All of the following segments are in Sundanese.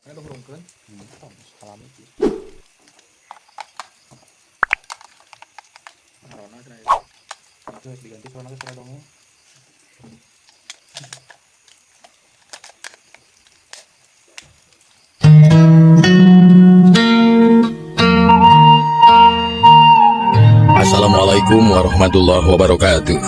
Ini hurungkeun. Salam iki. Corona cenah ieu. Itu harus diganti corona teh suara dongeng. Assalamualaikum warahmatullahi wabarakatuh.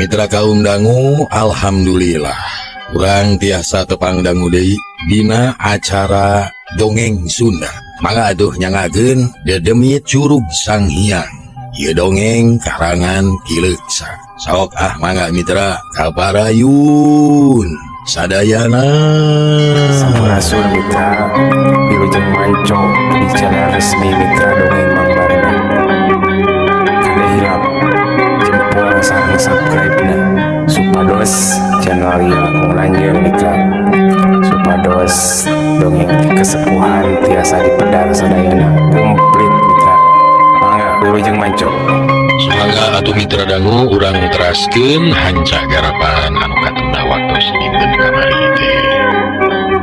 Mitra kaum dangu, alhamdulillah. Urang tiasa tepang dangu deui dina acara dongeng Sunda. Mangga atuh nyangakeun Dedemit Curug Sang Hyang. Ieu dongeng karangan Ki Leuksa. Sok ah mangga mitra kaparayun sadayana. Sampurasun mitra, wilujeng manco di channel resmi Mitra Dongeng Mang Barna. Kada hilap jempol sareng subscribe na supados channel ieu langkung lanjut mitra, supados dongeng kesepuhan tiasa dipedar sadayana komplit mitra. Mangga wilujeng manco. Sumangga atuh mitra dangu, urang teraskeun hanca garapan anu katunda waktu dinten kamari teh.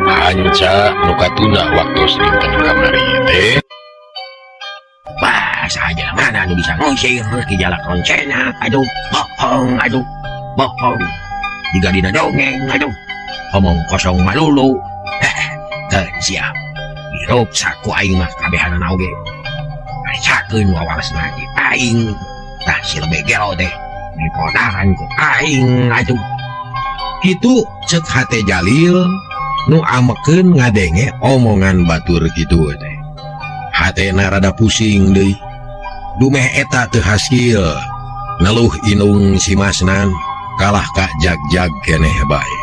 Hanca nu katunda waktu dinten kamari teh. Wah, saja mana nu bisa ngusir Ki Jalak Roncena. Aduh, bohong, aduh, bohong. Jiga dina dongeng, aduh. Omong kosong malulu. Heh, siap. Diruksak ku aing mah kabehanana oge. Bacakeun wawalesna ge aing. Tah si lebe gelo teh. Dipodaran ku aing, aduh. Kitu cek hate Jalil nu amekeun ngadenge omongan batur kitu teh. Hatena rada pusing deui. Dumeh eta teu hasil. Ngeluh inung si Masnan kalah ka jag-jag keneh bae.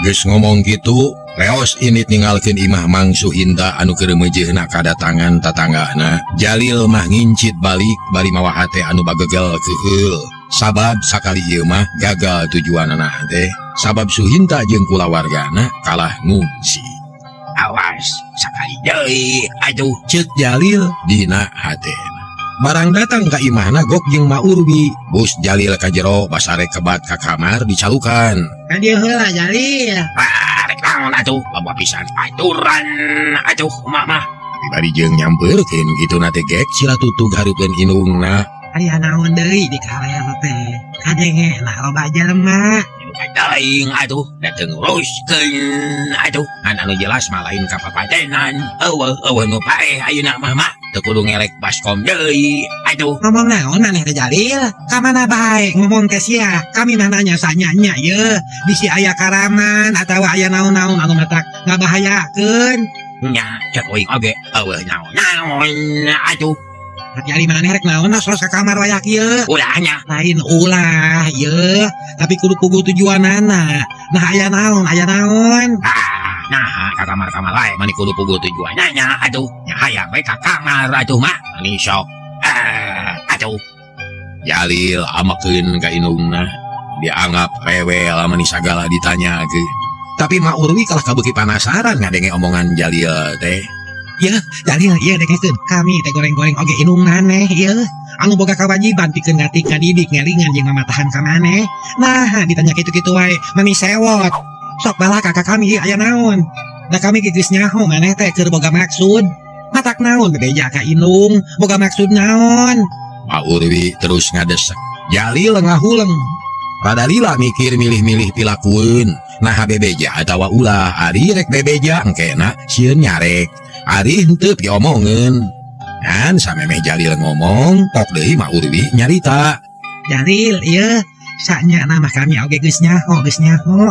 Geus ngomong kitu, reos ini ninggalkeun imah Mang Suhinta anu keur meujeuhna kadatangan tatanggana. Jalil mah ngincit balik bari mawa hate anu bagegel keuheul. Sabab sakali ieu mah gagal tujuanana teh. Sabab Suhinta jeung kulawargana kalah ngungsi. Awas sakali deui, aduh. Ceuk Jalil dina hatena. Barang datang ka imahna Gok jeung Ma Urbi. Bus Jalil ka jero basare kebat ka kamar dicalukan. Ka dieu heula Jalil. Ah, rek naon atuh, loba pisan aturan atuh mah mah. Tapi bari jeung nyampeurkeun kitu na teh gek sila tutug hareupeun indungna. Aya naon deui di kaler teh. Kadenge nah loba jelema. Teuing atuh, da teu nguruskeun atuh. Ngan anu jelas mah lain ka papadenan. Eueuh eueuh nu paeh ayeuna mah mah. Teu kudu ngerek baskom deui atuh. Ngomong naon maneh teh Jalil? Ka mana bae ngomong teh sia? Kami mah nanya sanya-nya ye. Bisi aya karaman atawa aya naon-naon anu matak ngabahayakeun. Nya cek uing oge eueuh naon-naon atuh. Hati ari maneh rek naon los ka kamar wayah kieu? Ulahnya. Lain ulah ye, tapi kudu puguh tujuanana. Nah aya naon, aya naon? Ah, nah ka kamar-kamar wae mani kudu puguh tujuanana atuh. Nya hayang we ka kamar atuh mah. Mani sok. Ah, atuh. Jalil amekeun ka indungna. Dianggap rewel mani sagala ditanyakeun. Tapi Ma Urwi kalah kabeuki panasaran ngadenge omongan Jalil teh. Yeuh, Jalil, ieu dengekeun. Kami teh goreng-goreng oge indung maneh ieu. Anu boga kawajiban pikeun ngatik ngadidik ngelingan jeung mamatahan ka maneh. Nah, ditanya kitu-kitu wae, mani sewot. Sok balaka ka kami ieu aya naon. Da kami ge geus nyaho maneh teh keur boga maksud. Matak naon bebeja ka indung, boga maksud naon? Ma Urwi terus ngadesek. Jalil ngahuleng. Rada lila mikir milih-milih pilakueun. Nah bebeja atawa ulah, ari rek bebeja engkena sieun nyarek. Ari henteu piomongeun. Kan samemeh Jalil ngomong, tok deui Ma Urwi nyarita. Jalil, ieu sanya nama kami oge geus nyaho, geus nyaho.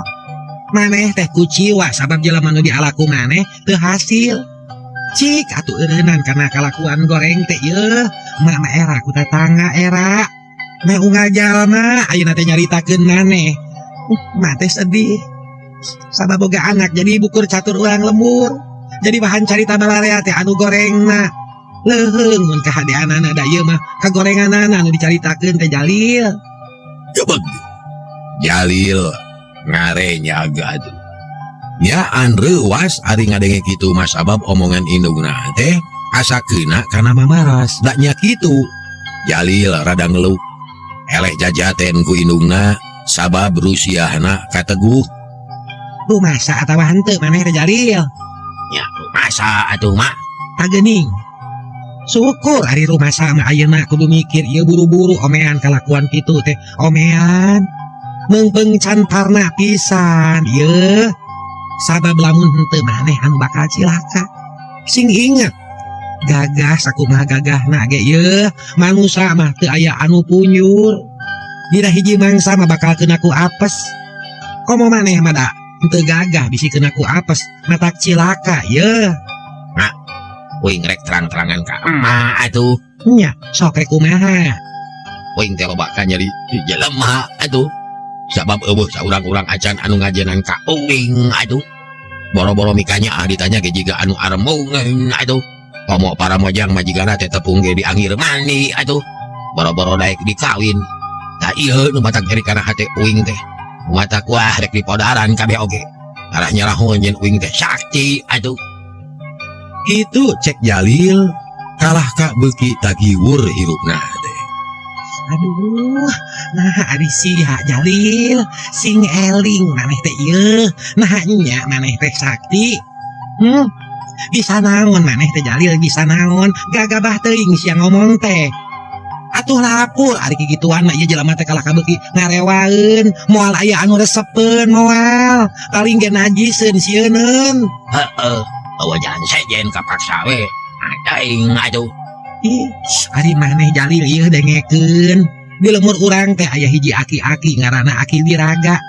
Maneh teh kuciwa sabab jelema nu dialaku maneh teu hasil. Cik atuh eureunnan kana kalakuan goreng teh ieu. Mama era ku tatangga era. Meh unggal jalma ayeuna teh nyaritakeun maneh. Mah teh sedih. Sabab boga anak jadi bukur catur urang lembur. Jadi bahan carita balarea teh anu gorengna. Leuheung mun kahadeanana da ieu mah kagorenganana anu dicaritakeun teh Jalil. Gebeg. Jalil ngarenyag atuh. Nyaan reuwas ari ngadenge kitu mah sabab omongan indungna teh asa keuna kana mamaras. Da nya kitu. Jalil rada ngeluh. Eleh jajaten ku indungna sabab rusiahna kateguh. Rumasa atawa henteu maneh teh Jalil? Nya Rumasa atuh mak. Tah geuning. Syukur ari rumasa mah ayeuna kudu mikir ieu buru-buru omean kalakuan kitu teh omean. Meungpeung can parna pisan ieu. Sabab lamun henteu maneh anu bakal cilaka. Sing inget gagah sakumaha gagahna ge ieu manusa mah teu aya anu punjur. Dina hiji mangsa mah bakal kena ku apes. Komo maneh mah da henteu gagah bisi kena ku apes matak cilaka ieu. Mak, uing rek terang-terangan ka emak atuh. Nya, sok rek kumaha? Uing teh loba kanyeri jelema atuh. Sabab euweuh saurang-urang acan anu ngajenan ka uing atuh. Boro-boro mikanya ah ditanya ge jiga anu aremungeun atuh. Komo para mojang majigana teh tepung ge diangir mani atuh. Boro-boro daek dikawin. Tah ieu nu matak nyeri kana hate uing teh. Matak wah rek dipodaran kabeh oge. Arah nyarahun yen uing teh sakti atuh. Itu cek Jalil kalah ka beuki tagiwur hirupna teh. Aduh, nah ari sia Jalil, sing eling maneh teh ieu. Nah nya maneh teh sakti. Bisa naon maneh teh Jalil, bisa naon? Gagabah teuing sia ngomong teh. Atuh lapur ari kikituan mah ieu jelema teh kalah kabeuki ngarewaeun, moal aya anu resepeun moal. Paling ge najiseun sieuneun. Heeh, euweuh jalan sejen kapaksa we. Aing atuh. Ih, ari maneh Jalil ieu dengekeun. Di lemur urang teh aya hiji aki-aki ngaranna Aki Wiraga.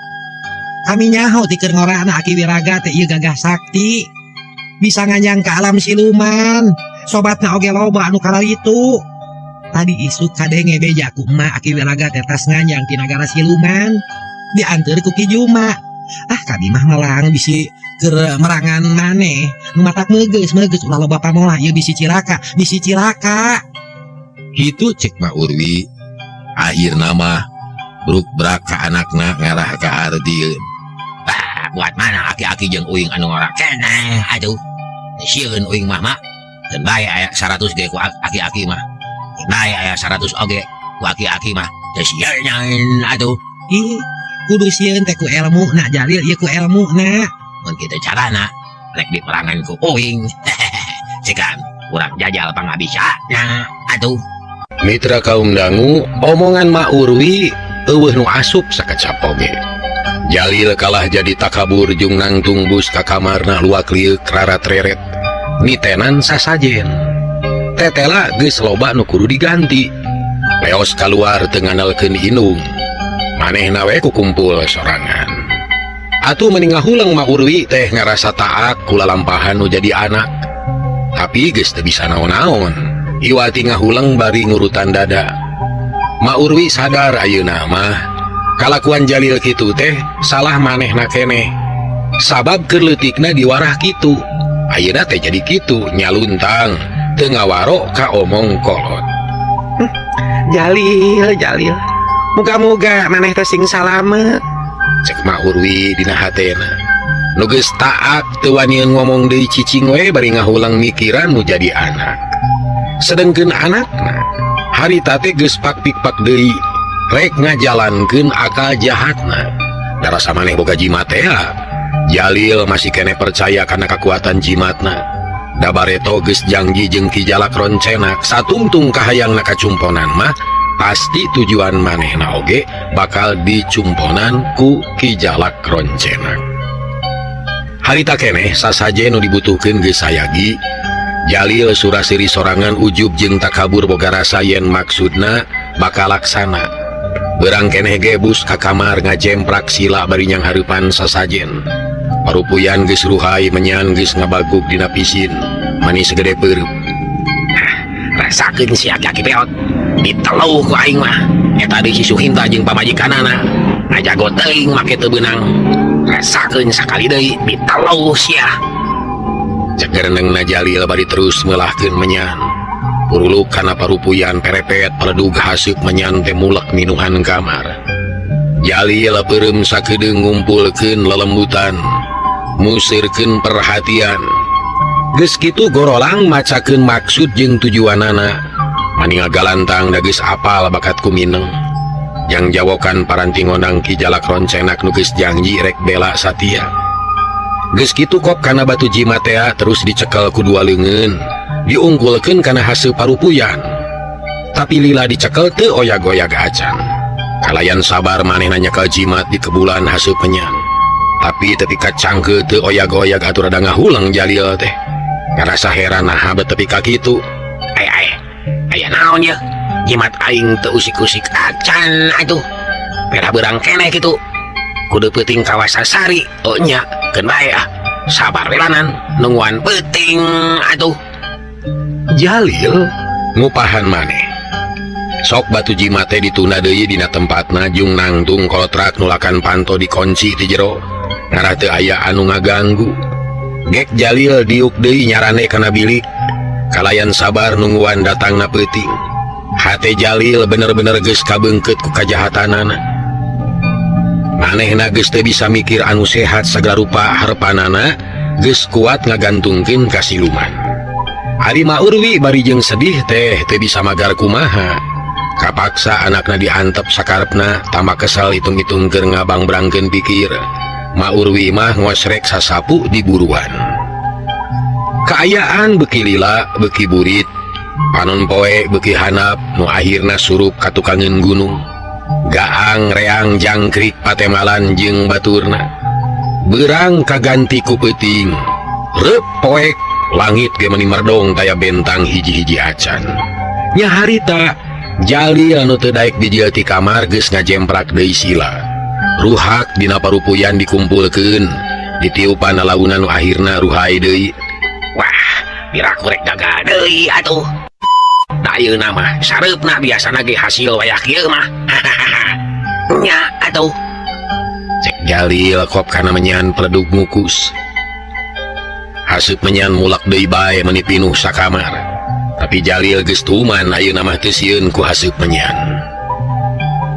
Kami nyaho ti keur ngorana Aki Wiraga teh ieu gagah sakti. Bisa nganjang ke alam siluman. Sobatna oge loba anu kararitu. Tadi isuk kadenge beja ku emak Aki Wiraga teh tas nganjang ti nagara siluman. Dianteur ku Ki Juma. Ah kami mah melang bisi keur merangan maneh. Nu matak meugeus meugeus ulah loba pamolah ieu bisi cilaka, bisi cilaka. Kitu cek Ma Urwi. Akhirna mah bruk-brak ka anakna ngarah ka hartieun. Ah, buat mana aki-aki jeung uing anu ngora keneh atuh. Sieun uing mah mak. Keun bae aya 100 ge ku aki-aki mah. Keun bae aya 100 oge ku aki-aki mah. Teu sieun atuh. Ih, kudu sieun teh ku elmu na Jalil ieu ku elmu na. Mun kitu carana rek diperangan ku uing. Cekan urang jajal pangabisa na atuh. Mitra kaum dangu, omongan Ma Urwi euweuh nu asup sakecap oge. Jalil kalah jadi takabur jeung nangtung bus ka kamarna luak lieuk rarat reret. Nitenan sasajen. Tetela geus loba nu kudu diganti. Leos kaluar teu ngandalkeun indung. Manehna we kukumpul sorangan. Atuh meni ngahuleng Ma Urwi teh ngarasa taat ku lalampahan nu jadi anak. Tapi geus teu bisa naon-naon. Iwati ngahuleng bari ngurutan dada. Ma Urwi sadar ayeuna mah kalakuan Jalil kitu teh salah manehna keneh. Sabab keur leutikna diwarah kitu. Ayeuna teh jadi kitu nyaluntang teu ngawaro ka omong kolot. Jalil, Jalil. Muga-muga maneh teh sing salamet. Cek Ma Urwi dina hatena. Nu geus taat teu wanian ngomong deui cicing we bari ngahuleng mikiran nu jadi anak. Sedengkeun anakna harita teh geus pak-pikpak deui rek ngajalankeun akal jahatna. Darasa maneh boga jimat teh. Jalil masih keneh percaya kana kekuatan jimatna. Da bareto geus janji jeung Ki Jalak Roncenak satungtung kahayangna kacumponan mah pasti tujuan manehna oge bakal dicumponan ku Ki Jalak Roncenak. Harita keneh sasajen nu dibutuhkeun geus sayagi. Jalil surasiri sorangan ujub jeung takabur boga rasa yen maksudna bakal laksana. Berang keneh ge bus ka kamar ngajemprak sila bari nyang hareupan sasajen. Parupuyan geus ruhai menyan geus ngabagug dina pisin, manis gede peureub. Rasakeun si aki-aki peot. Diteluh ku aing mah. Eta deui si Suhinta jeung pamajikanana. Ngajago teuing make teu beunang. Rasakeun sakali deui diteluh sia. Cek gerenengna Jalil bari terus meulahkeun menyan. Puruluk kana parupuyan perepet peledug haseup menyan teh mulek minuhan kamar. Jalil peureum sakedeung ngumpulkeun lelembutan, musirkeun perhatian. Geus kitu gorolang macakeun maksud jeung tujuanana. Mani ngagalantang da geus apal bakat ku mineng. Jang jawokan paranti ngondang Ki Jalak Roncenak nu geus janji rek bela satia. Geus kitu kop kana batu jimat tea terus dicekel ku dua leungeun, diungkulkeun kana hasil parupuyan. Tapi lila dicekel teu oyag-oyag acan. Kalayan sabar manehna nyekel jimat di kebulan hasil penyan. Tapi tepi ka cangkeul teu oyag-oyag atuh rada ngahuleng Jalil teh. Ngarasa heran naha bet tepi ka kitu. Ay ay, aya naon ye? Jimat aing teu usik-usik acan atuh. Merah beurang keneh kitu. Kudu peuting kawasa sari. Oh nya, keun bae ah. Sabar we lanan, nungguan peuting atuh. Jalil ngupahan maneh. Sok batu jimat teh ditunda deui dina tempatna jeung nangtung kolotrak nulakan panto dikunci di jero. Ngarah teu aya anu ngaganggu. Gek Jalil diuk deui nyarane kana bilik. Kalayan sabar nungguan datangna peuting. Hate Jalil bener-bener geus kabeungkeut ku kajahatanana. Manehna geus teu bisa mikir anu sehat sagala rupa harepanana geus kuat ngagantungkeun ka siluman. Ari Ma Urwi bari jeung sedih teh teu bisa magar kumaha. Kapaksa anakna diantep sakarepna tambah kesal hitung-hitung keur ngabangbrangkeun pikir. Ma Urwi mah ngosrek sasapu di buruan. Kaayaan beuki lila beuki burit, panon poe beuki hanap nu akhirna surup ka tukangeun gunung. Gaang reang jangkrik patemalan jeung baturna. Beurang kaganti ku peuting. Reup poek langit ge meuni merdong taya bentang hiji-hiji acan. Nya harita Jalil anu teu daek bijil ti kamar geus ngajemprak deui sila. Ruhak dina parupuyan dikumpulkeun, ditiupan lalaunan nu akhirna ruhai deui. Wah, piraku rek gagal deui atuh. Da ayeuna mah sareupna biasana ge hasil wayah kieu mah. Nya atuh. Cek Jalil kop kana menyan peledug ngukus. Haseup menyan mulak deui bae meuni pinuh sakamar. Tapi Jalil geus tuman ayeuna mah teu sieun ku haseup menyan.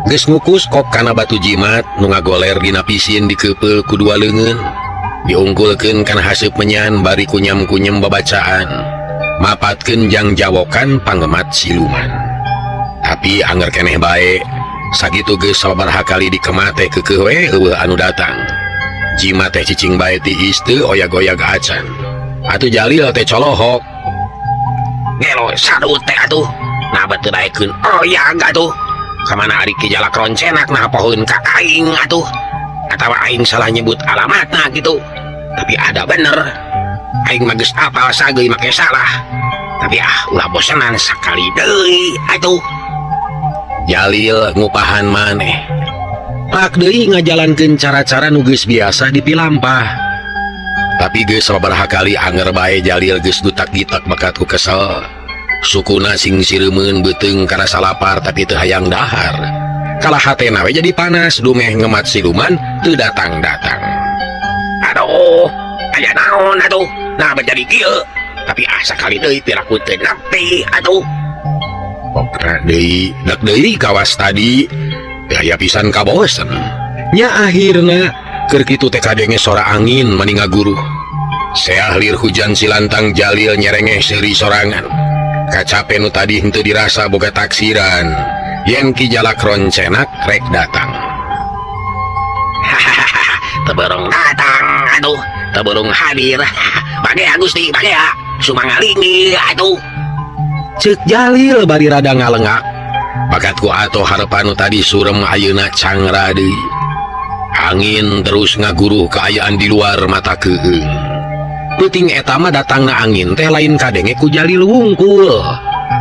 Geus ngukus kop kana batu jimat nu ngagoler dina pisin dikeupeuh ku dua leungeun. Diungkulkeun kana haseup menyan bari kunyam-kunyam babacaan. Mapatkeun jang jawokan pangemat siluman. Tapi anger keneh bae sakitu geus sababaraha kali dikemat teh keukeuh we eueuh anu datang. Jimat teh cicing bae tiis teu oyag-oyag acan. Atuh Jalil teh colohok. Gelo sadut teh atuh. Nah teu daekeun oyag atuh. Kamana ari Ki Jalak Roncenak nah pohoeun ka aing atuh. Atawa aing salah nyebut alamatna gitu. Tapi ada bener. Aing mah geus apal sageui make salah. Tapi ah ulah bosenan sakali deui atuh. Jalil ngupahan maneh. Pak deui ngajalankeun cara-cara nu geus biasa dipilampah. Tapi geus sababaraha kali anger bae Jalil geus gutak-gitak bakat ku kesel. Sukuna sing sireumeun beuteung karasa lapar tapi teu hayang dahar. Kalah hatena we jadi panas dumeh ngemat siluman teu datang-datang. Aduh, aya naon atuh? Nah jadi kieu. Tapi ah sakali deui piraku teu nepi atuh. Pokna deui, dak deui kawas tadi. Aya pisan kabosen. Nya akhirna keur kitu teh kadenge sora angin mani ngaguruh. Seah lir hujan silantang Jalil nyerengeh seuri sorangan. Kacape nu tadi henteu dirasa boga taksiran. Yen Ki Jalak Roncenak rek datang. Hahaha, teberung datang atuh, teberung hadir. Bagea Gusti, bagea. Sumangalingi atuh. Ceuk Jalil bari rada ngalengak. Bakat ku atoh harepan nu tadi surem ayeuna cangra deui. Angin terus ngaguruh kaayaan di luar mata keueung. Peuting eta mah datangna angin teh lain kadenge ku Jalil wungkul.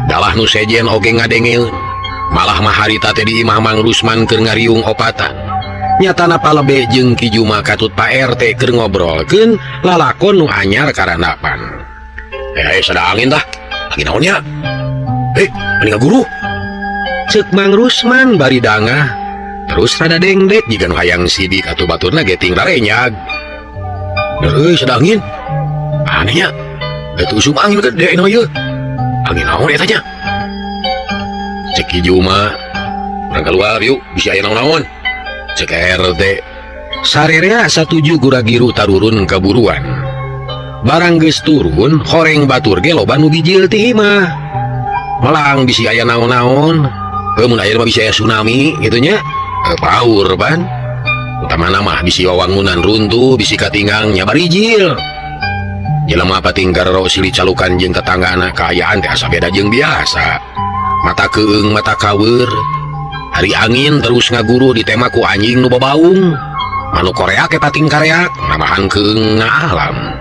Dalah nu sejen oge ngadengeun. Malah mah harita teh di imah Mang Rusman keur ngariung opatan. Nyatana palebe jeung Ki Juma katut Pak RT keur ngobrolkeun lalakon nu anyar karandapan. Sada angin tah. Lagi naon nya? Mani ngaguruh. Ceuk Mang Rusman bari dangah. Terus rada dengdek jiga nu hayang sidik atuh baturna ge ting rarenyag. Euy, sada angin. Anehnya. Eta usum angin gede anu ieu. Angin naon eta nya? Cek Ki Juma, urang keluar yuk, bisa aya naon-naon. Cek RT. Sarerea satuju gura-giru tarurun kaburuan. Barang geus turun, horeng batur ge loba nu bijil ti imah. Melang bisi aya naon-naon. Mun aya mah bisa aya tsunami gitu nya. Paur pan. Utama Temana mah bisi wawangunan runtuh bisi katinggang nya barijil. Jelema pating garero silih calukan jeung tetanggana kaayaan teh asa beda jeung biasa. Mata keung mata kaweur. Ari angin terus ngaguru ditema ku anjing nu babaung. Manu Korea ke pating kareak namahan keung alam.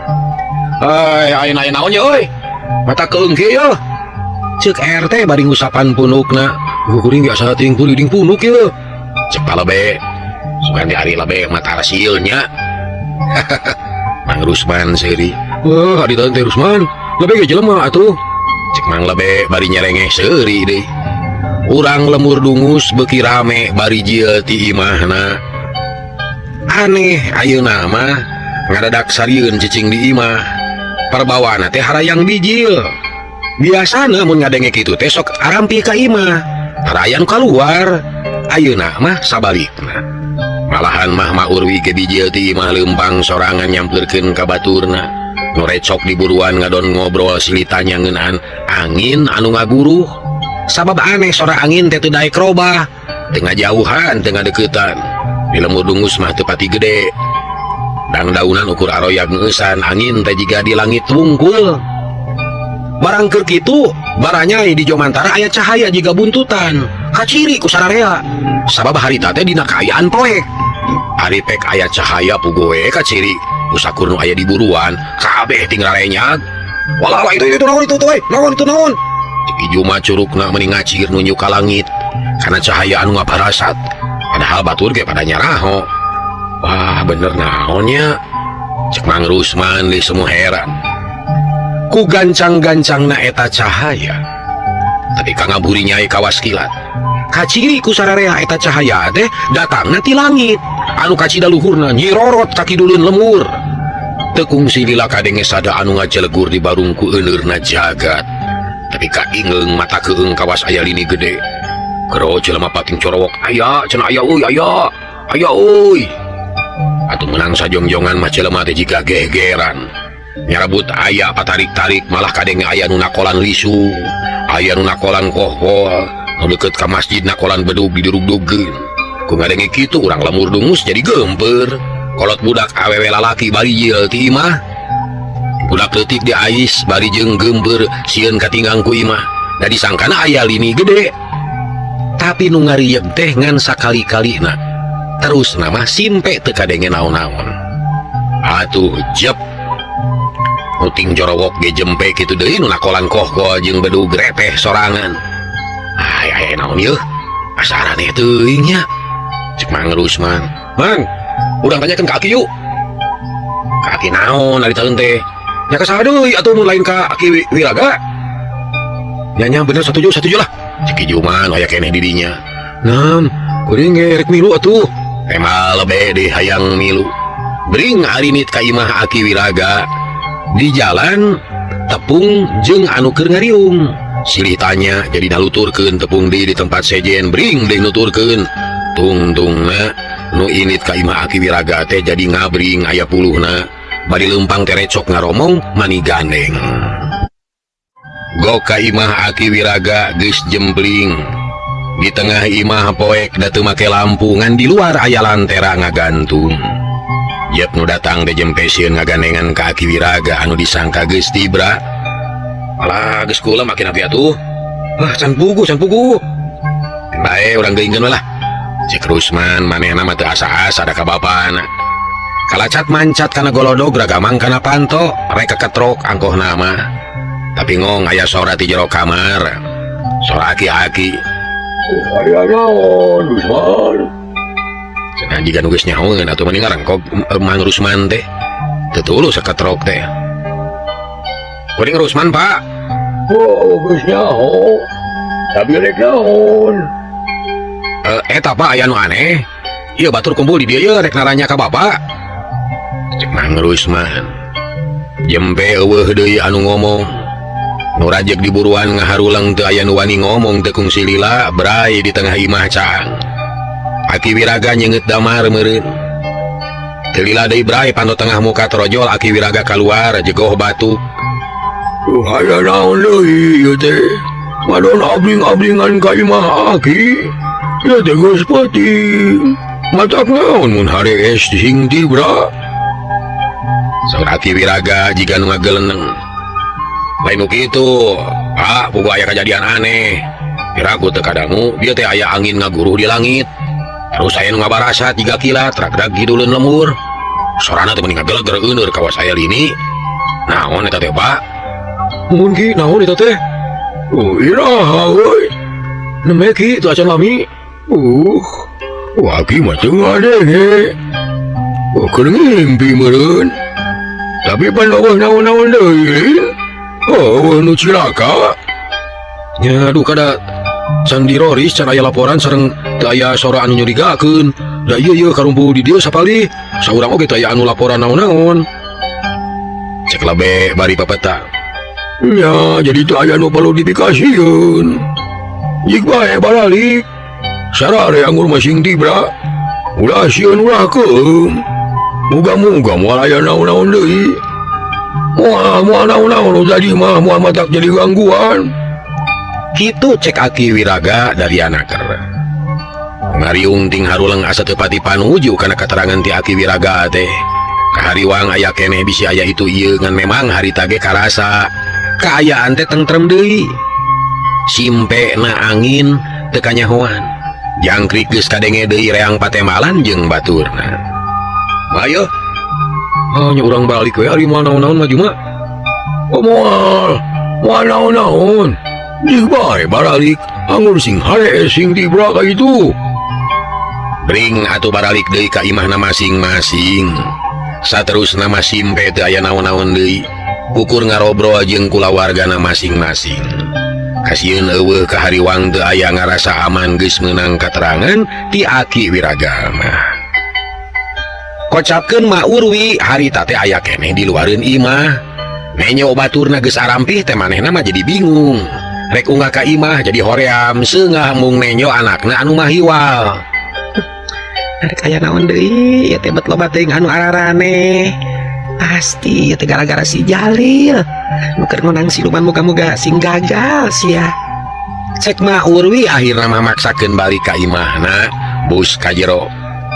Ai ayeuna aya naon ye euy? Mata keung kieu ye. Ceuk RT bari ngusapan punukna. Kuring biasa ting ding punuk ye. Cek palebe. Sugan di ari lebe mata rasil nya. Mang Rusman seuri. Wah, ari teh Rusman. Lebe ge jelema atuh. Cek Mang Lebe bari nyerengeh seuri deui. Urang lemur dungus beuki rame bari jieul ti imahna. Aneh ayeuna mah ngadadak sarieun cicing di imah. Perbawana teh harayang bijil. Biasana mun ngadenge kitu teh sok arampi ka imah. Tarayan kaluar. Ayeuna mah sabalikna. Malahan mah Maurwi ge bijil ti imah leumpang sorangan nyampeurkeun ka baturna. Nu recok di buruan ngadon ngobrol silih tanya ngeunaan angin anu ngaguruh. Sabab aneh sora angin teh teu daek robah. Teu ngajauhan, teu ngadeukeutan. Di lembur dungus mah teu pati gede. Dangdaunan ukur aroyag ngeusan angin teh jiga di langit wungkul. Barang keur kitu, baranyai di Jomantara aya cahaya jiga buntutan. Kaciri ku sararea. Sabab harita teh dina kaayaan poek. Ari pek aya cahaya pugoe kaciri. Ku sakur nu aya di buruan, kabeh ting rarenyag. Walah lah itu naon itu euy, naon itu naon. Cik Ijuma curugna meni ngacir nunjuk ka langit. Karena cahaya anu ngaparasat. Padahal batur ge pada nyaraho. Wah bener naonnya. Cek Mang Rusman di semua heran. Ku gancang-gancangna eta cahaya. Tapi ka ngaburi nyai kawas kilat. Kaciri ku sararea eta cahaya teh datangna ti langit. Anu kacida luhurna nyirorot ka kiduleun lemur. Teu kungsi lila kadenge sada anu ngajelegur di barung ku euneurna jagat. Tapi kaingeung mata keung kawas aya lini gede. Gero jelema pating corowok aya cenah aya euy aya. Aya euy. Atuh meunang sajongjongan mah jelema teh jiga gegeran. Nyarabut aya patarik-tarik malah kadenge aya nu nakolan lisu, aya nu nakolan kohkol, nu deukeut ka masjid nakolan bedug didurug-dugkeun. Ku ngadenge kitu urang lemur dungus jadi geumpeur. Kolot budak awewe lalaki bari jieul ti imah. Budak leutik diais bari jeung geumpeur sieun katinggang ku imah. Da disangkana aya lini gede. Tapi nu ngarieum teh ngan sakali-kalina. Terus nama simpe teu kadenge naon-naon. Atuh jep. Uting jorowok ge jempe kitu deui nu nakolan kohkol jeung bedug repeh sorangan. Ay ay naon yeuh? Asa araneh teuing nya. Cek Mang Rusman. Mang, urang tanyakeun ka Aki yuk. Ka Aki naon ari taeun teh? Nya ka saha deui atuh mun lain ka Aki Wiraga? Nya nya bener satuju satuju lah. Cek Ijuman aya keneh di dinya. Naon, kuring ge rek milu atuh. Emal lebe deh hayang milu. Bring arinit ka imah Aki Wiraga. Di jalan tepung jeung anu keur ngariung. Silih tanya jadi naluturkeun tepung deui di tempat sejen bring deui nuturkeun. Tungtungna nu init ka imah Aki Wiraga teh jadi ngabring aya puluhna. Bari leumpang teh recok ngaromong mani gandeng. Gok ka imah Aki Wiraga geus jempling. Di tengah imah poek da teu make lampu ngan di luar aya lantera ngagantung. Jep nu datang teh jempe sieun ngagandengan ka Aki Wiraga anu disangka geus tibra. Alah geus kula makin api atuh. Wah can puguh can puguh. Bae urang geuingkeun we lah. Cek Rusman manehna mah teu asa-asa da ka bapana. Kalacat mancat kana golodog ragamang kana panto rek keketrok angkohna mah. Tapi ngong aya sora ti jero kamar. Sora aki-aki. Aya naon Rusman? Cenah jiga nu geus nyahoeun atuh mending ngarengkog Mang Rusman teh. Teu tulus saketrok teh. Kuring Rusman, Pak. Oh, geus nyaho. Tapi rek naon? Eta Pak aya nu aneh. Ieu batur kumpul di dieu ye rek naranya ka Bapak. Cek Mang Rusman. Jempe eueuh deui anu ngomong. Nu rajeg di buruan ngaharulang teu aya nu wani ngomong teu kungsi lila bray di tengah imah caang. Aki Wiraga nyeungeut damar meureun. Teu lila deui bray panto tengah muka torojol Aki Wiraga kaluar jegoh batu. Aya naon deui ieu teh? Ngadon abling-ablingan ka imah Aki. Ieu teh geus peuting. Matak naon mun harees sing tibra. Saur Aki Wiraga jiga nu ngageleneng. Lain nu kitu, Pak, puguh aya kajadian aneh. Piraku teu kadangu, bieu teh aya angin ngaguruh di langit. Terus aya nu ngabarasat jiga kilat, ragdag kiduleun lembur. Sorana teh meni ngageleger euneur kawas aya lini. Naon eta teh, Pak? Mun ki, naon eta teh? Oh, iraha euy. Nembe ki teu acan lami. Wah, ki mah teu ngadenge. Oh, keur ngimpi meureun. Tapi pan euweuh naon-naon deui, Lin. Oh, euweuh nu cilaka. Nya aduh kada can diroris, can aya laporan sareng teu aya sora anu nyurigakeun. Da ieu ieu karumpul di dieu sapalih, saurang oge teu aya anu laporan naon-naon. Cek lebe bari papeta. Nya, jadi teu aya nu perlu dipikasieun. Jik bae baralik. Sarare anggur mah sing tibra. Ulah sieun ulah keum. Muga-muga moal aya naon-naon deui. Moal moal naon-naon nu tadi mah moal matak jadi gangguan. Kitu cek Aki Wiraga dari anaker. Ngariung ting haruleng asa teu pati panuju kana katerangan ti Aki Wiraga teh. Kahariwang aya keneh bisi aya itu ieu ngan memang harita ge karasa. Kaayaan teh tentrem deui. Simpe na angin teu kanyahoan. Jangkrik geus kadenge deui reang patemalan jeung baturna. Ayo. Oh, nya urang balik we ari moal naon-naon maju mah. Oh, moal. Moal naon-naon. Jig bae baralik, anggur sing hare sing tibra ka itu. Bring atuh baralik deui ka imahna masing-masing. Saterusna mah simpe teu aya naon-naon deui. Ukur ngarobrol jeung kulawargana masing-masing. Kasieun euweuh kahariwang teu aya ngarasa aman geus meunang katerangan ti Aki Wiraga mah. Kocapkeun Ma Urwi harita teh aya keneh di luareun imah. Nenyo baturna geus arampih teh manehna mah jadi bingung. Rek unggah ka imah jadi hoream seungah mung nenyo anakna anu mahiwal. Rek aya naon deui ieu teh bet loba teuing anu araraneh. Pasti ieu teh gara-gara si Jalil. Nu keur ngonang siluman muga-muga sing gagal sia. Cek Ma Urwi akhirna mah maksakeun balik ka imahna bus ka jero.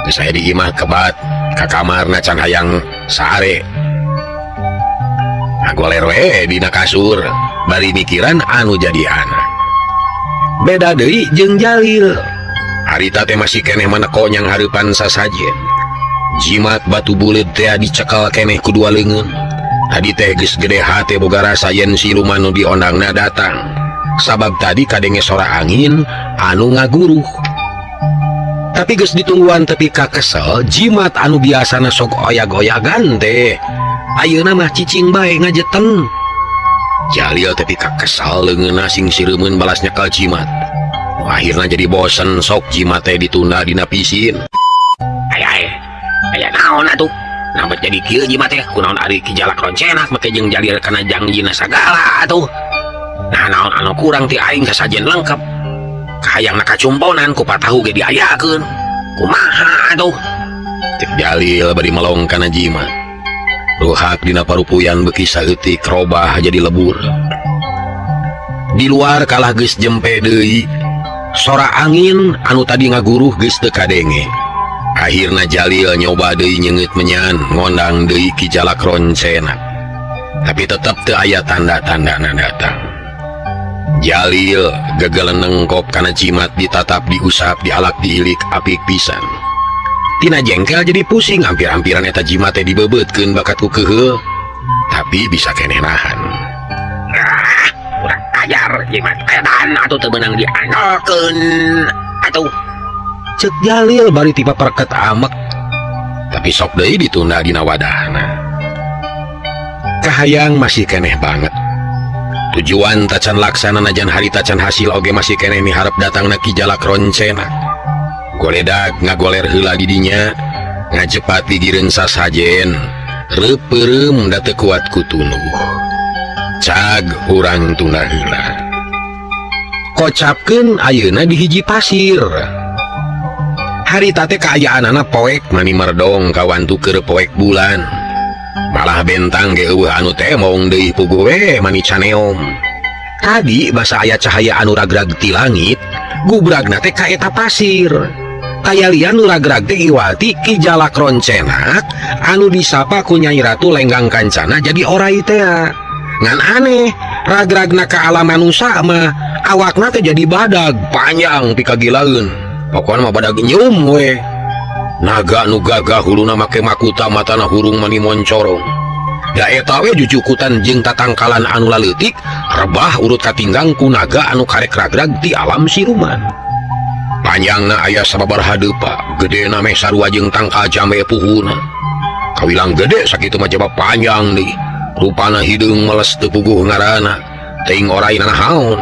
Geus aya di imah kebat ka kamarna can hayang sare. Ngagoler we dina kasur bari mikiran anu jadi anak. Beda deui jeung Jalil. Harita teh masih keneh maneko nyang hareupan sasajen. Jimat batu buleud teh dicekel keneh ku dua leungeun. Tadi teh geus gede hate boga rasa yen siluman nu diondangna datang. Sabab tadi kadenge sora angin anu ngaguruh. Tapi geus ditungguan tepi ka kesel, jimat anu biasana sok oyag-oyagan teh ayeuna mah cicing bae ngajeten. Jalil tepi ka kesel leungeunna sing sireumeun balas nyekel jimat. Nu akhirna jadi bosen sok jimat teh ditunda dina pisin. Aya aya naon atuh? Nambah jadi kieu jimat teh kunaon ari Ki Jalak Roncenak make jeung Jalil kana jangjina sagala atuh. Nah naon anu kurang ti aing sasajen lengkap. Kahayangna kacumponan ku patahu ge diayakeun. Kumaha atuh? Cek Jalil bari melong kana jimat. Ruhak dina parupuyan beuki saeutik robah jadi lebur. Di luar kalah geus jempe deui. Sora angin anu tadi ngaguruh geus teu kadenge. Akhirna Jalil nyoba deui nyeungeut menyan ngondang deui Ki Jalak Roncenak. Tapi tetep teu aya tanda-tandana datang. Jalil gegeleneng kop kana jimat ditatap diusap dialak diilik apik pisan. Tina jengkel jadi pusing hampir-hampiran eta jimat teh dibebeutkeun bakat ku keuheul. Tapi bisa keneh nahan. Ah, kurang ajar jimat edan atuh teu meunang diandalkeun atuh. Cek Jalil bari tiba perket amek. Tapi sok deui ditunda dina wadahna. Kahayang masih keneh banget. Tujuan tacan laksana najan hari tacan hasil oge masih keneh miharep datangna Ki Jalak Roncenak. Goledag ngagoler heula di dinya, ngajepat gigireun sasajen, reupeurem da teu kuat ku tunuh. Cag urang tunda heula. Kocapkeun ayeuna di hiji pasir. Harita teh kaayaanana poek mani merdong kawantu keur poek bulan. Malah bentang ge eueuh anu temong deui puguh we mani caneom. Tadi basa aya cahaya anu ragrag ti langit, gubragna teh ka eta pasir. Kayalian nu ragrag teh iwati Ki Jalak Roncenak anu disapa ku Nyai Ratu Lenggang Kancana jadi orai teh. Ngan aneh, ragragna ka alam manusia mah awakna teh jadi badag panjang pikagilaeun. Pokona mah badag nyeum we. Naga nu gagah huluna make makuta matana hurung mani moncorong. Da eta we jujukutan jeung tatangkalan anu laleutik rebah urut katinggang ku naga anu karek ragrag ti alam siluman. Panjangna aya sababaraha deupa, gedena meh sarua jeung tangkal jambe puhuna. Kawilang gede sakitu mah jaba panjang deui. Rupana hideung meles teu puguh ngaranna. Teuing orai nanahaon.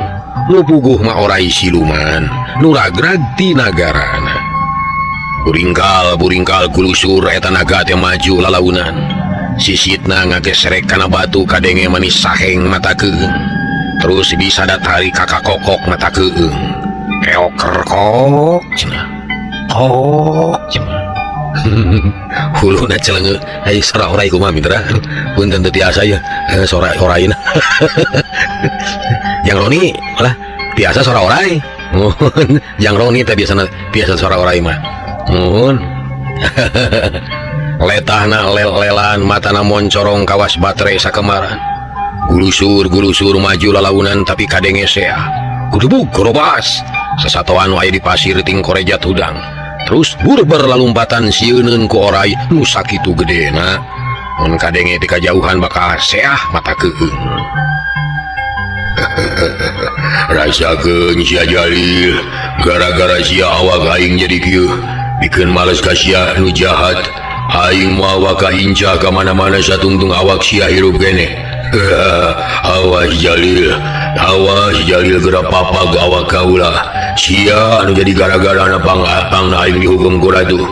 Nu puguh mah orai siluman, nu ragrag ti nagarana. Buringkal buringkal gulusur eta naga teh maju lalaunan. Sisitna ngagesrek kana batu kadenge manis saheng mata keung. Terus bisa datari kakak kokok mata keung. Keoker kok cenah. Kok cenah. Huluna celenge ai sora orai kumaha mitra. Punten teu tiasa ya sora oraina. Jang Roni lah biasa sora orai. Muhun Jang Roni teh biasana biasa sora orai mah. Muhun. Letahna lel-lelan matana moncorong kawas baterai sakemaran. Gulusur-gulusur maju lalaunan tapi kadenge sea. Gudubug gorobas. Sasatoan nu aya di pasir ting korejat hudang. Terus burber lalumpatan sieuneun ku orai nu sakitu gedena. Mun kadenge ti kajauhan bakal seah mata keung. Rasakeun sia Jalil, gara-gara sia awak aing jadi kieu. Bikeun males ka sia nu jahat. Aing moal waka incah ka mana-mana satungtung awak sia hirup keneh. Awas Jalil, awas Jalil geura papag awak kaula. Sia anu jadi gara-gara na pang-apang na aing dihukum ku ratu.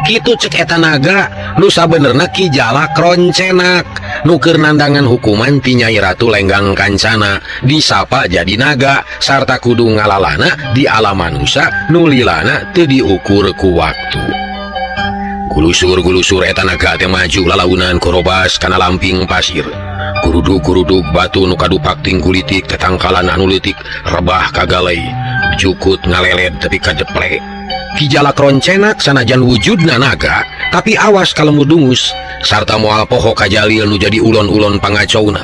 Kitu cek eta naga nu sabenerna Ki Jalak Roncenak nu keur nandangan hukuman ti Nyai Ratu Lenggang Kancana disapa jadi naga sarta kudu ngalalana di alam manusia nu lilana teu diukur ku waktu. Gulusur-gulusur eta naga teh maju lalaunan korobas kana lamping pasir. Gurudug-gurudug batu nu kadupak ting kulitik tetangkalan anu leutik rebah kagalei jukut ngaleled tepi ka jeple. Ki Jalak Roncenak sanajan wujudna naga tapi awas kalemu dungus sarta moal poho ka Jalil nu jadi ulon-ulon pangacauna.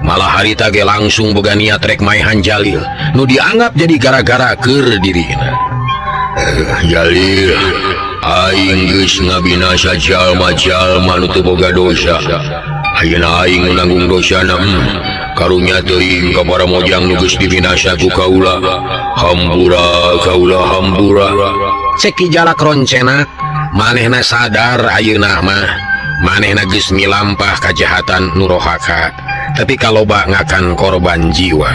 Malah harita ge langsung boga niat rek maehan Jalil nu dianggap jadi gara-gara keur dirina. Jalil, aing geus ngabinasa jalma-jalma nu teu boga dosa. Ayeuna aing nanggung dosana. Karunya teuing ka para mojang nu geus dibinasa ku kaula. Hampura kaula hampura. Cek Ki Jalak Roncenak manehna sadar ayeuna mah manehna geus milampah kajahatan nu rohaka tapi kaloba ngakan korban jiwa.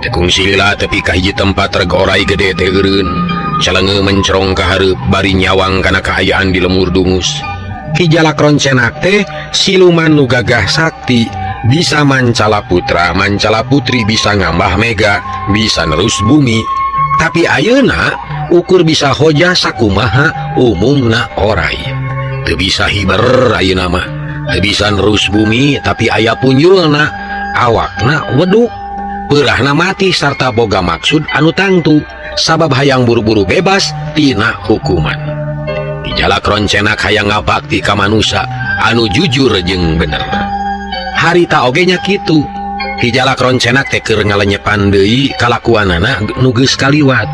Tekung silila tepi ka hiji tempat reg orai gede teh eureun. Calenge mencerong ka hareup bari nyawang kana kaayaan di lemur dungus. Ki Jalak Roncenak teh siluman nu gagah sakti, bisa mancala putra, mancala putri, bisa ngambah mega, bisa nerus bumi. Tapi ayeuna ukur bisa hoja sakumaha umumna orai. Teu bisa hiber ayeuna mah, teu bisa nerus bumi tapi aya punjulna, awakna weduk. Peurahna mati sarta boga maksud anu tangtu sabab hayang buru-buru bebas tina hukuman. Ki Jalak Roncenak hayang ngabakti ka manusia anu jujur jeung bener. Harita oge nya kitu. Ki Jalak Roncenak teh keur ngalenyepan deui kalakuanana nu geus kaliwat.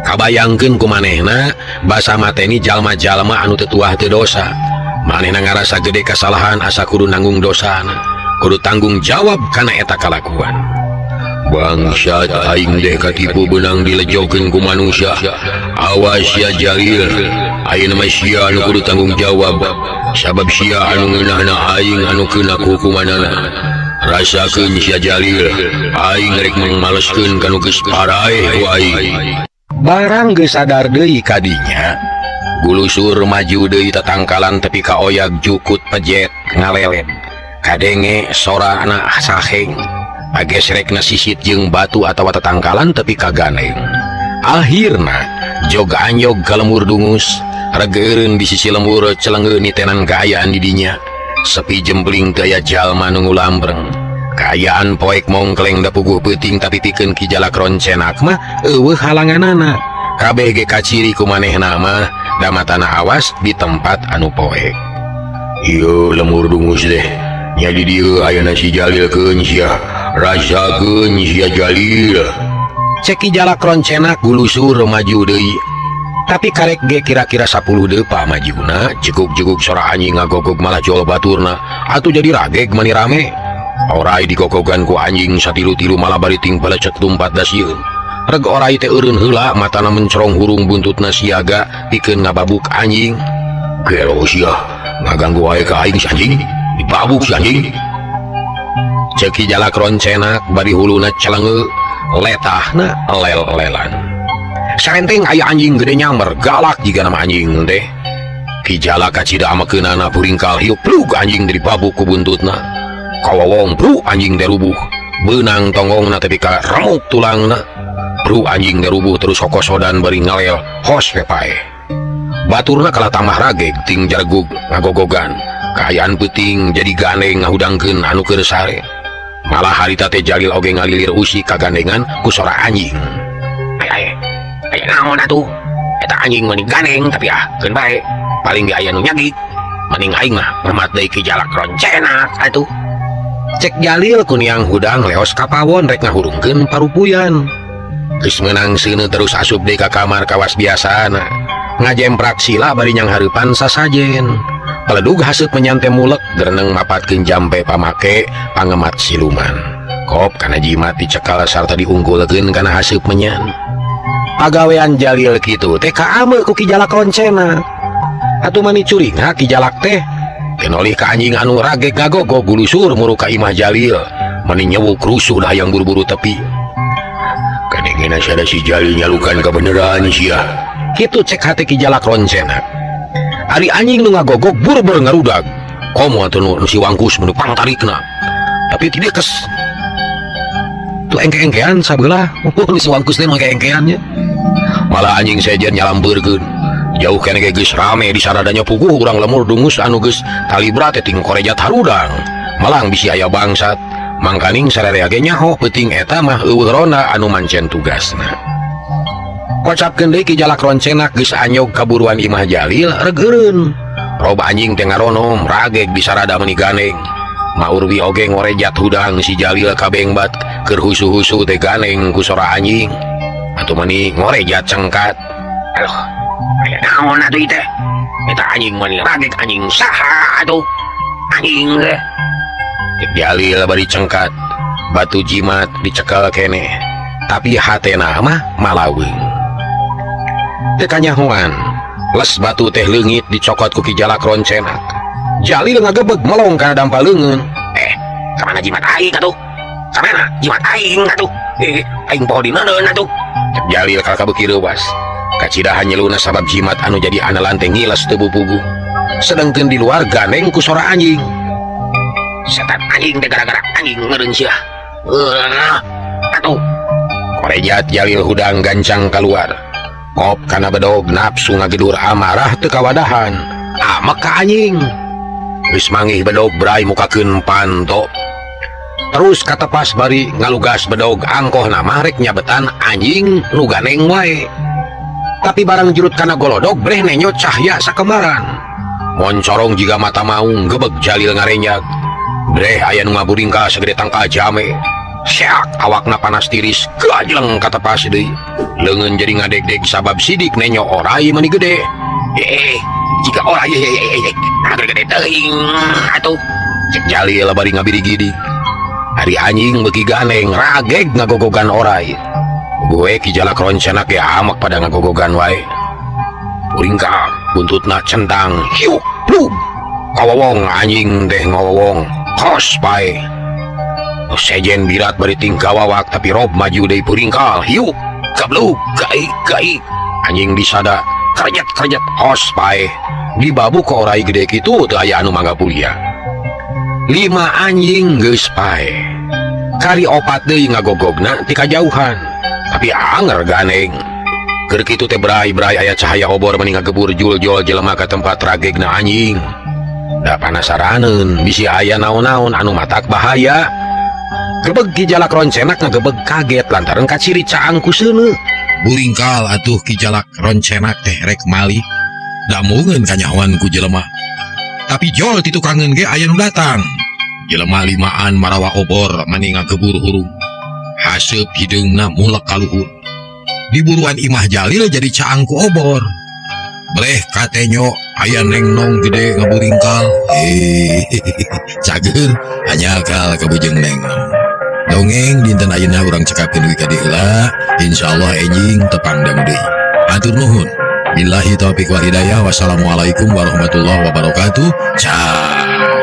Kabayangkeun ku manehna basa mateni jalma-jalma anu teu tuah teu dosa. Manehna ngarasa gede kasalahan asa kudu nanggung dosana, kudu tanggung jawab kana eta kalakuan. Bangsat aing deh katipu benang dilejokeun ku manusia. Awas ya Jalil, ayeuna mah sia anu kudu tanggung jawab sabab sia anu ngeunahna aing anu keuna ku hukumanana. Rasakeun sia Jalil, aing rek mangmaleskeun ka nu geus paraeh ku aing. Barang geus sadar deui kadinya, gulusur maju deui tatangkalan tepi ka oyag jukut pejet ngaleled. Kadenge sorana saheng. Agesrekna sisit jeung batu atawa tetangkalan tepi ka ganeng. Akhirna jog anyog ka lemur dungus, regeureun di sisi lemur celengeu nitenan kaayaan di dinya. Sepi jempling teu aya jalma nu ngulambreng. Kaayaan poek mongkleng da puguh peuting tapi pikeun Ki Jalak Roncenak mah eueuh halanganana. Kabeh ge kaciri ku manehna mah da matana awas di tempat anu poek. Ieu lemur dungus deh. Nya di dieu ayana si Jalil keun sia. Rasakeun sia Jalil. Cek Ki Jalak Roncenak gulusur maju deui. Tapi karek ge kira-kira 10 depa majuna, jegug-jegug sora anjing ngagogog malah jol baturna. Atuh jadi rageg mani rame. Orai digogogan ku anjing satilu-tilu malah bari ting balecet lumpat dasieun. Reg orai teh eureun heula matana mencorong hurung buntutna siaga pikeun ngababuk anjing. Gelo sia, ngaganggu wae ka aing si anjing, dibabuk si anjing. Cek Ki Jalak Roncenak bari huluna celenge, letahna lel-lelan. Sarenteng aya anjing gede nyamber, galak jiga nama anjing teh. Ki Jalak kacida amekeunana buringkal hiup plug anjing dari babuk ku buntutna. Kawawong bru anjing teh rubuh. Beunang tonggongna tepi ka remuk tulangna. Bru anjing teh rubuh terus kokosodan bari ngalel hos we paeh. Baturna kalah tambah rageg ting jargug ngagogogan. Kaayaan peuting jadi gandeng ngahudangkeun anu keur sare. Malah harita teh Jalil oge ngalilir usi kagandengan ku sora anjing. Ay ay, aya naon atuh? Eta anjing meni gandeng tapi ah keun bae. Paling ge aya nu nyagik. Mending aing mah remat deui Ki Jalak Roncenak atuh. Cek Jalil kuniang hudang leos kapawon rek ngahurungkeun parupuyan. Geus meunang seuneu terus asup deui ka kamar kawas biasana. Ngajemprak sila bari nyanghareupan sasajen. Peledug haseup menyante mulek gereneng mapatkeun jampe pamake pangemat siluman. Kop kana jimat dicekal sarta diunggulkeun kana haseup menyan. Pagawean Jalil kitu teh kaame ku Ki Jalak Roncenak. Atuh mani curinga Ki Jalak teh. Kenolih ka anjing anu rageg ngagogog gulusur muru ka imah Jalil. Mani nyewuk rusuh dah hayang buru-buru tepi. Kadengena sada si Jalil nyalukan kebenaran sia. Kitu cek hati Ki Jalak Roncenak. Ari anjing nu ngagogog buru-buru ngarudag. Komo atuh nu si Wangkus nu pangtarikna. Tapi tidak kes. Tuh engke-engkean sabelah. Nu si Wangkus teh engke-engkeannya. Malah anjing sejen nyalampeurkeun. Jauh keneh ge geus rame di saradanya puguh urang lemur dungus anu geus talibra teh ting korejat harudang. Malang bisi aya bangsat. Mangkaning sararea ge nyaho peuting eta mah eueuh ronda anu mancen tugasna. Kocapkeun deui Ki Jalak Roncenak geus anyog kaburuan imah Jalil reg eureun. Rob anjing teh ngaronom rageg di sarada meuni ganeng. Maurwi oge ngorejat hudang si Jalil kabengbat keur husu-husu teh ganeng ku sora anjing. Atuh mani ngorejat cengkat. Aduh, aya naon atuh ieu teh? Eta anjing mani rageg anjing saha atuh? Anjing teh. Cek Jalil bari cengkat. Batu jimat dicekal keneh. Tapi hatena mah malaweung. Teu kanyahoan, les batu teh leungit dicokot ku Ki Jalak Roncenak. Jalil ngagebeg melong kana dampa leungeun. Kamana jimat aing atuh? Kamana jimat aing atuh? Aing poho dineundeun atuh. Cek Jalil kalaka beuki reuwas. Kacidahan nyeluna sabab jimat anu jadi andalan teh ngiles teu bupuguh. Sedengkeun di luar gandeng ku sora anjing. Setan anjing teh gara-gara anjing ngeureun sia. Atuh. Korejat Jalil hudang gancang keluar. Kop kana bedog nafsu ngagedur amarah teu kawadahan. Amek ka anjing. Geus mangih bedog brai mukakeun panto. Terus katepas bari ngalugas bedog angkohna mah rek nyabetan anjing nu ganeng wae. Tapi barang jurut kana golodog breh nenyo cahya sakemaran. Moncorong jiga mata maung gebeg Jalil ngarenjag. Breh aya nu ngaburingka sagede tangkal jame. Seak awakna panas tiris gajleng katepas deui. Leungeun jadi ngadegdeg sabab sidik nenyo orai mani gede. Jika orai gede teuing atuh. Cek Jalil bari ngabiri-gidi. Ari anjing beuki ganeng rageg ngagogogan orai. Gue Ki Jalak Roncenak ge amek pada ngagogogan wae. Buringkak buntutna centang hiuk plug. Kawawong anjing teh ngawawong kos pae. Sejen birat bari tingkah wawak tapi rob maju deui puringkal hiuk gablug gaik gaik. Anjing disada kerjet kerjet hos pae. Dibabu ku orai gede kitu teu aya anu mangga pulia. 5 anjing geus pae. Kari opat deui ngagogogna ti kajauhan. Tapi anger ganeng. Keur kitu teh berai-berai aya cahaya obor meni ngagebur jul-jul jelema ka tempat ragegna anjing. Da panasaraneun bisi aya naon-naon anu matak bahaya. Gebeg Ki Jalak Roncenak ngagebeg kaget lantaran kaciri caang ku seuneu. Buringkal atuh Ki Jalak Roncenak teh rek malih. Damungeun kanyahoan ku jelema. Tapi jol ti tukangeun ge aya nu datang. Jelema limaan marawa obor mani ngagebur hurung. Haseup hideungna mulek ka luhur. Diburuan Imah Jalil jadi caang ku obor. Bleh katenyo aya nengnong gede ngaburingkal. Cager anyakal ka bujeng nengnong. Dongeng dinten ayeuna urang cekapkeun dugi ka dieu heula. Insyaallah enjing tepang dangu deui. Hatur nuhun. Billahi taufiq wal hidayah. Wassalamualaikum warahmatullahi wabarakatuh. Ciao.